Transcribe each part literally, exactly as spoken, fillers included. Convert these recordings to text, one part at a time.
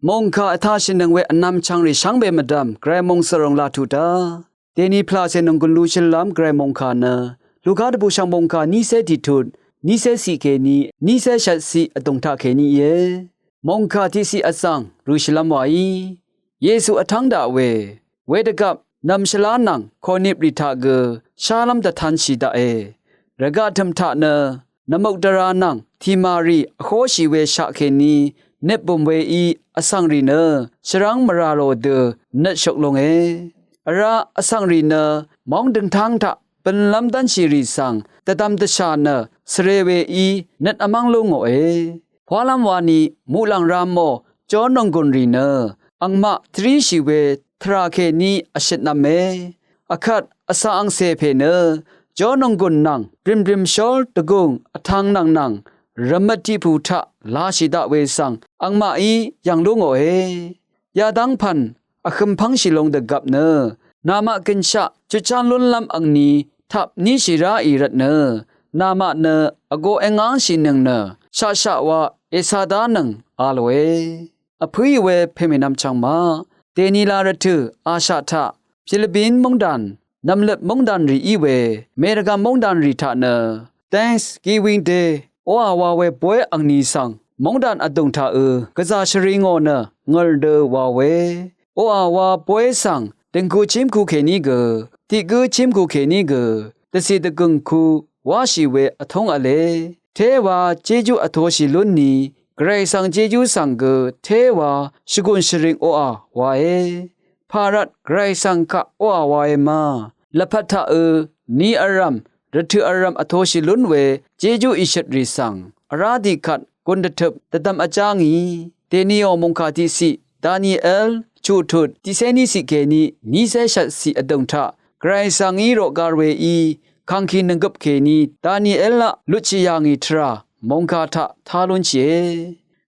Mòngkà vtashìnøng we vnvm chvngrì shvngbe mvdv̀m gvray mòngsvròng laq tuq dá. Dèni pvlacè nònggùn lushøllv́m gvray mòngkà nø Luka dvbùshv̀ng mòngkà niqcé tiqtut niqcé ciq kèní niqcé shvtciq vdùng taqkèní íe. Mòngkà tiqciq vzv̀ng røshìlv́m wàí Yesu vtv́ng daq we, wedvgvp nv̀m shvlá nvng kònip rì taq gø shálv́m dvtanshì daqe. Rvgaq tø̀m taq nø nvmukdvra nvng tìmàrì vhóshì we shaq kèní nøtbùm weí vsvngrì nø shvrv́ng mvrà lò dø nøtshøk longe. Vrá vsvngrì nø móng døngtáng taq bønlv́m dv́nshìrì svng dvdvm dvshà nø svre weí nøt vmv́ng lú ngòe. Pwálv́m wani muqlàng ra mò Jón nònggùnrì nø angmaq tvríshì we tvrà kèní vshøtnv̄me. Vkvt vsvng angcè pè nø Jón nònggùn nvng brìmbrìm shól dvgùng vtv̄ng nvng nvng rvmøt tiqpù taq lashì daq we svng angmaqí yv̀ng lú ngòe. Yadv́ng pv̀n vhøm pv́ngshì long dvgvp nø namaq gønshaq chutcháng lúnlv́m angni tap níshì ráì rvtnø namaq nø vgo èngángshìnøng nø shaqshaq wa ècā dánøng a lòe. Vpǿì we pèmènvm chvngmaq dènila rvtø̀ ashaq taq Pilipin móngdàn nv̀mløt móngdànrì í we mèrvgvm móngdànrì taq nø Thanksgiving Day oqà wa we boy angni svng móngdàn vdùng taqø gvzà shvri ngò nø ngø̀r dø wa we. Oqà wa boy svng dø̀ngku chímku kèní gø tiqgǿ chímku kèní gø dvcì dvgø̀ngku wáshì we vtúng v̄le. Téwa jéjú vtoshì lúnni gvray svng jéjú svng gø téwa shvgùn shvring oqà wae. Pà rvt gvray svng kaq oqà wae ma. Lvpat taqø ni vrv̀m rvtø̀ vrv̀m vtoshì lún we jéjú ìshøtrì svng vrá tiqkvt gùn dvtøp dvdvm vjá ngì. Dèniò mòngkà tiqciq Daniel chuqtut tiqcé níciq kèní niqcé shvtciq vdùng taq gvray svng í roqgar weí kàngkì nònggøp kèní Danielaq lutshì yà ngì tvrà mòngkà taq tá lúnshìe.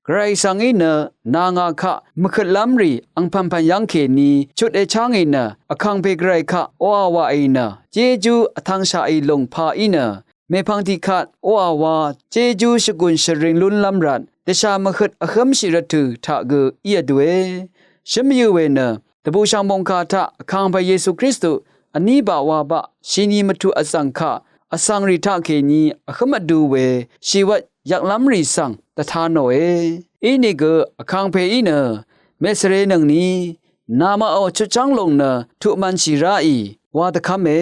Gvray svng í nø nà ngà kaq mvhøtlv́mrì angpv̀npv̀n yv́ng kèní chut èchá ngì nø vkàngpè gvray kaq oqà wàì nø jéjú vtvngshaqì lùng pà í nø mèpvng tiqkvt oqà wa jéjú shvgùn shvring lúnlv́m rvt dvshà mvhøt vhǿmshì rvtø̀ taq gø í vdue. Shǿm yø we nø dvbùshv̀ng mòngkà taq vkàngpè Yesu Kristu vní baq wa baq shini mvtuq vzv̀ng kaq vsvngrì taqkèní vhǿm vdu we shìwvt yvklv́mrì svng dvta nòe. Inìgø vkàngpèí nø mèsvrenøngni namaqò chutchv́ng lùng nø tuqmv̄nshì ráì wa dvkv́me.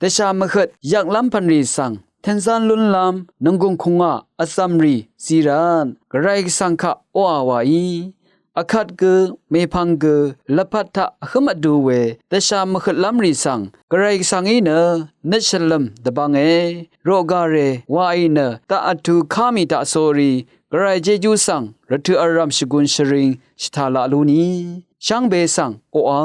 Dvshà mvhøt yvklv́m pv̀nrì svng tønzán lúnlv́m nònggùng kùngà vzv̀mrì zirvt gvray svng kaq oqà wàí vkvt gø mèpvng gø lvpat taq vhǿm vdu we dvshà mvhøtlv́mrì svng gvray svng í nø nøt shvlø̀m dvbvnge. Roqgàrè wàì nø daq vtu ká mì taqsórí gvray jéjú svng rvtø̀ vrv̀m shvgùn shvring shvtà laq lúni shvngbe svng oqà